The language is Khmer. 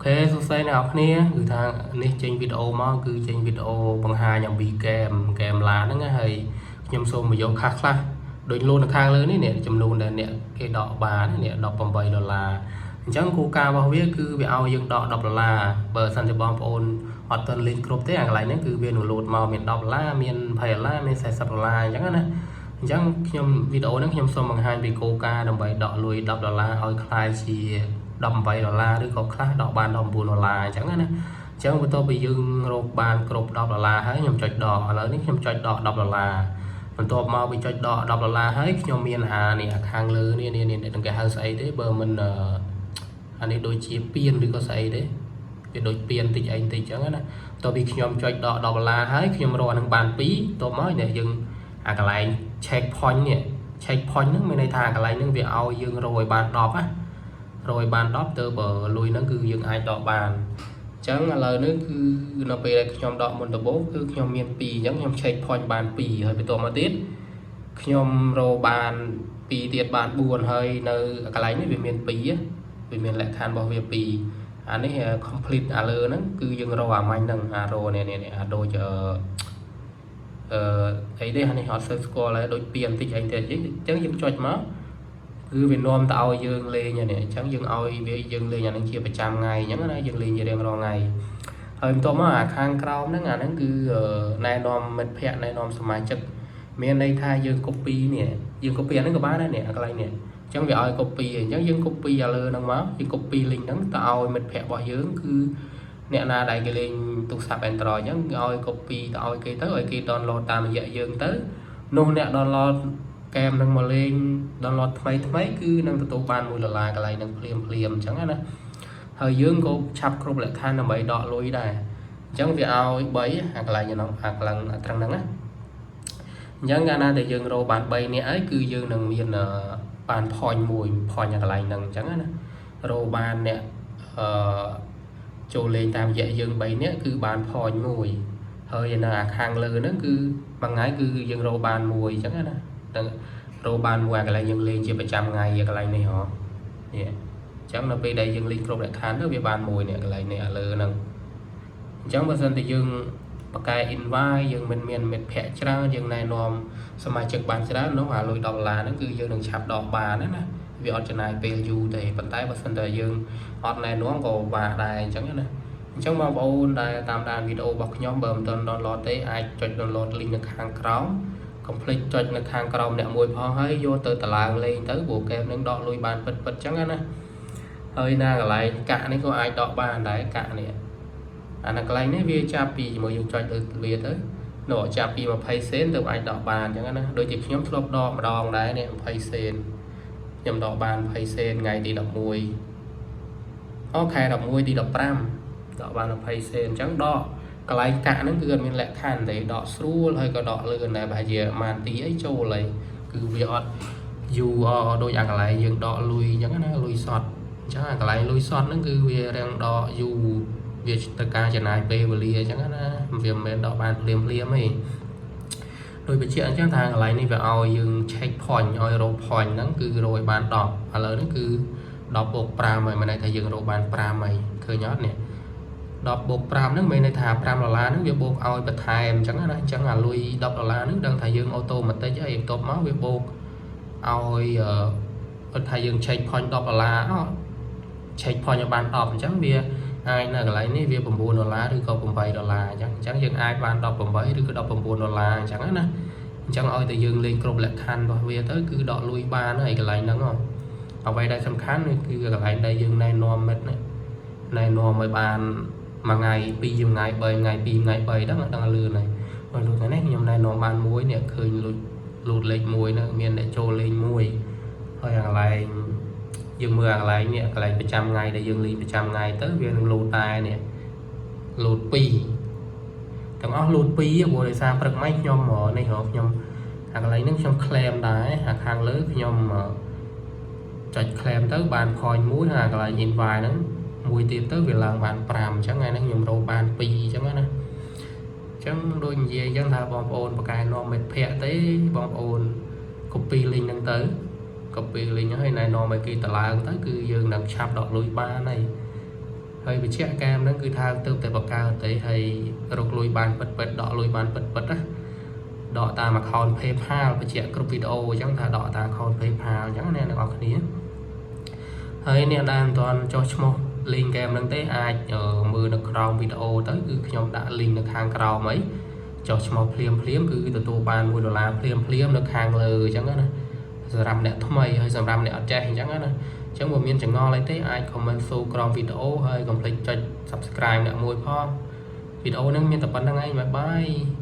OK សួស្តីអ្នកនរគ្នាគឺថានេះចេញវីដេអូមកគឺចេញវីដេអូបង្ហាញអំពីហ្គេមហ្គេមឡានហ្នឹងណាហើយខ្ញុំសូមបញ្យល់ខ្លះខ្លះដូចលូននៅខាងលើនេះនេះចំនួនដែលអ្នកគេដកបាននេះ18ដុល្លារអញ្ចឹងគោលការណ៍របស់វាគឺវាឲ្យយើងដក10ដុល្លារបើសិនជាបងប្អូនអត់ទាន់លេងគ្រប់ទេអាកន្លែងហ្នឹងគឺវានឹងលោតមកមាន10ដុល្លារមាន20ដុល្លារមាន40ដុល្លារអញ្ចឹងណាអញ្ចឹងខ្ញុំវីដេអូហ្នឹងខ្ញុំសូមបង្ហាញពីគោលការណ៍ដើម្បីដកលុយ10ដុល្លារឲ្យក្លាយជា18ដុល្លារឬក៏ខ្លះដកបាន19ដុល្លារអញ្ចឹងណាអញ្ចឹងបន្ទាប់ពីយើងរកបានគ្រប់10ដុល្លារហើយខ្ញុំចុចដកឥឡូវនេះខ្ញុំចុចដក10ដុល្លារបន្ទាប់មកពីចុចដក10ដុល្លារហើយខ្ញុំមានអានេះអាខាងលើនេះនេះនេះនឹងគេហៅស្អីទេបើមិនអានេះដូចជាពៀនឬក៏ស្អីទេវាដូចពៀនតិចអីតិចអញ្ចឹងណាបន្ទាប់ពីខ្ញុំចុចដក10ដុល្លារហើយខ្ញុំរកអានឹងបាន2បន្ទាប់មកនេះយើងអាកន្លែង check point នេះ check point ហ្នឹងមានន័យថាកន្លែងហ្នឹងវាឲ្យយើងរកឲ្យបាន10ណារកឲ្យបាន10ទៅបើលុយហ្នឹងគឺយើងអាចដកបានអញ្ចឹងឥឡូវនេះគឺនៅពេលដែលខ្ញុំដកមុនដំបូងគឺខ្ញុំមាន2អញ្ចឹងខ្ញុំ check point បាន2ហើយបន្ទាប់មកទៀតខ្ញុំរកបាន2ទៀតបាន4ហើយនៅកន្លែងនេះវាមាន2វាមានលក្ខខណ្ឌរបស់វា2អានេះ complete អាលើហ្នឹងគឺយើងរកអាម៉ាញ់ហ្នឹងអារនេះនេះអាដូចអឺអឺអីទេអានេះអត់សូវស្គាល់ហើយដូចពៀនតិចអីទៀតអញ្ចឹងយើងចុចមកគឺវានាំទៅឲ្យយើងលេងនេះអញ្ចឹងយើងឲ្យវាយើងលេងអានឹងជាប្រចាំថ្ងៃអញ្ចឹងណាយើងលេងជារៀងរាល់ថ្ងៃហើយបន្ទាប់មកអាខាងក្រោមហ្នឹងអាហ្នឹងគឺណែនាំមិត្តភ័ក្តិណែនាំសមាជិកមានន័យថាយើង copy នេះយើង copy អាហ្នឹងក៏បានដែរនេះកន្លែងនេះអញ្ចឹងវាឲ្យ copy អញ្ចឹងយើង copy អាលើហ្នឹងមកយើង copy link ហ្នឹងទៅឲ្យមិត្តភ័ក្តិរបស់យើងគឺអ្នកណាដែលគេលេងទូរស័ព្ទ Android អញ្ចឹងឲ្យ copy ទៅឲ្យគេទៅឲ្យគេ download តាមរយៈយើងទៅនោះអ្នក download កែមនឹងមកលេង download ថ្មីថ្មីគឺនឹងទទួលបាន1ដុល្លារកន្លែងនឹងភ្លាមភ្លាមអញ្ចឹងណាហើយយើងក៏ឆាប់គ្រប់លក្ខខណ្ឌដើម្បីដកលុយដែរអញ្ចឹងវាឲ្យ3អាកន្លែងហ្នឹងអាកន្លែងត្រឹងហ្នឹងណាអញ្ចឹងកាលណាដែលយើងរកបាន3នាក់ហើយគឺយើងនឹងមានបាន point មួយ point កន្លែងហ្នឹងអញ្ចឹងណារកបានអ្នកអឺចូលលេងតាមរយៈយើង3នាក់គឺបាន point មួយហើយនៅអាខាងលើហ្នឹងគឺមួយថ្ងៃគឺយើងរកបានមួយអញ្ចឹងណានឹងរកបានមួយកន្លែងយើងលេងជាប្រចាំថ្ងៃកន្លែងនេះហ៎នេះអញ្ចឹងនៅពេលដែលយើងលេងគ្រប់លក្ខខណ្ឌទៅវាបានមួយនេះកន្លែងនេះអាលើហ្នឹងអញ្ចឹងបើសិនតែយើងបកកែ invite យើងមិនមានមិត្តភ័ក្តិច្រើនយើងណែនាំសមាជិកបានច្រើននោះអាលុយ10ដុល្លារហ្នឹងគឺយើងនឹងឆាប់ដកបានណាវាអត់ចំណាយពេលយូរទេប៉ុន្តែបើសិនតែយើងអត់ណែនាំក៏បាក់ដែរអញ្ចឹងណាអញ្ចឹងបងប្អូនដែលតាមដានវីដេអូរបស់ខ្ញុំបើមិនទាន់ download ទេអាចចុច download link នៅខាងក្រោមកុំភ្លេចចុចនៅខាងក្រោមអ្នកមួយផងហើយយកទៅតឡើងលេងទៅព្រោះហ្គេមនឹងដកលុយបានពិតពិតអញ្ចឹងណាហើយណាកន្លែងកាក់នេះក៏អាចដកបានដែរកាក់នេះអានៅកន្លែងនេះវាចាប់ពីជាមួយយើងចុចលើវាទៅនោះចាប់ពី20សេនទៅអាចដកបានអញ្ចឹងណាដូចជាខ្ញុំធ្លាប់ដកម្ដងដែរនេះ20សេនខ្ញុំដកបាន20សេនថ្ងៃទី11អូខែ11ទី15ដកបាន20សេនអញ្ចឹងដកកន្លែងកាក់ហ្នឹងគឺអត់មានលក្ខខណ្ឌទេដកស្រួលហើយក៏ដកលឿនដែរប្រហែលជាប្រហែលទីអីចូលហើយគឺវាអត់យូរដូចអាកន្លែងយើងដកលុយអញ្ចឹងណាលុយសតអញ្ចឹងអាកន្លែងលុយសតហ្នឹងគឺវារាំងដកយូរវាទៅការចំណាយពេលវេលាអញ្ចឹងណាវាមិនមែនដកបានភ្លាមភ្លាមទេដោយបញ្ជាក់អញ្ចឹងថាកន្លែងនេះវាឲ្យយើង check point ឲ្យរក point ហ្នឹងគឺរកឲ្យបាន10ឥឡូវនេះគឺ10បូក5ហើយមានន័យថាយើងរកបាន5ហើយឃើញអត់នេះ10បូក5ហ្នឹងមានន័យថា5ដុល្លារហ្នឹងវាបូកឲ្យបន្ថែមអញ្ចឹងណាអញ្ចឹងអាលុយ10ដុល្លារហ្នឹងដឹងថាយើង automatic ហើយបន្ទាប់មកវាបូកឲ្យអឺថាយើង check point 10ដុល្លារអ check point ឲ្យបាន10អញ្ចឹងវាអាចនៅកន្លែងនេះវា9ដុល្លារឬក៏8ដុល្លារអញ្ចឹងអញ្ចឹងយើងអាចបាន18ឬក៏19ដុល្លារអញ្ចឹងណាអញ្ចឹងឲ្យតែយើងលេងគ្រប់លក្ខខណ្ឌរបស់វាទៅគឺដកលុយបានហើយកន្លែងហ្នឹងអ្វីដែលសំខាន់គឺកន្លែងដែលយើងណែនាំមិត្តណាណែនាំឲ្យបានមួយថ្ងៃ2ថ្ងៃ3ថ្ងៃ2ថ្ងៃ3ហ្នឹងដឹងលឿនហើយបើលុយថ្ងៃនេះខ្ញុំណែនាំបានមួយនេះឃើញលុយលូតលេខ1ហ្នឹងមានអ្នកចូលលេងមួយហើយកន្លែងយើងមើលកន្លែងនេះកន្លែងប្រចាំថ្ងៃដែលយើងលេងប្រចាំថ្ងៃទៅវានឹងលោតតែនេះលោត2ទាំងអស់លោត2ព្រោះដោយសារព្រឹកមិញខ្ញុំនេះរកខ្ញុំអាកន្លែងហ្នឹងខ្ញុំ claim ដែរអាខាងលើខ្ញុំចុច claim ទៅបាន point មួយហើយកន្លែង invite ហ្នឹងមួយទៀតទៅវាឡើងបាន5អញ្ចឹងថ្ងៃហ្នឹងខ្ញុំរកបាន2អញ្ចឹងណាអញ្ចឹងដូចនិយាយអញ្ចឹងថាបងប្អូនបកកែនាំមិត្តភ័ក្តិទេបងប្អូន copy link ហ្នឹងទៅ copy link ហើយណែនាំឲ្យគេតឡើងទៅគឺយើងនឹងឆាប់ដកលុយបានហើយ។ ហើយបញ្ជាក់ហ្គេមហ្នឹងគឺថាទៅតែបង្កើតទេហើយរកលុយបានពិតពិតដកលុយបានពិតពិតណាដកតាម account PayPal បញ្ជាក់គ្រប់វីដេអូអញ្ចឹងថាដកតាម account PayPal អញ្ចឹងណាអ្នកទាំងអស់គ្នាហើយអ្នកដែលមិនទាន់ចុះឈ្មោះលេងហ្គេមហ្នឹងទេអាចមើលនៅក្រោមវីដេអូទៅគឺខ្ញុំដាក់ link នៅខាងក្រោមអីចុះឈ្មោះភ្លាមភ្លាមគឺទទួលបាន1ដុល្លារភ្លាមភ្លាមនៅខាងលើអញ្ចឹងណាសម្រាប់អ្នកថ្មីហើយសម្រាប់អ្នកអត់ចេះអញ្ចឹងណាអញ្ចឹងបើមានចម្ងល់អីទេអាច comment សួរក្រោមវីដេអូហើយកុំភ្លេចចុច subscribe អ្នកមួយផងវីដេអូហ្នឹងមានតែប៉ុណ្ណឹងឯង bye bye.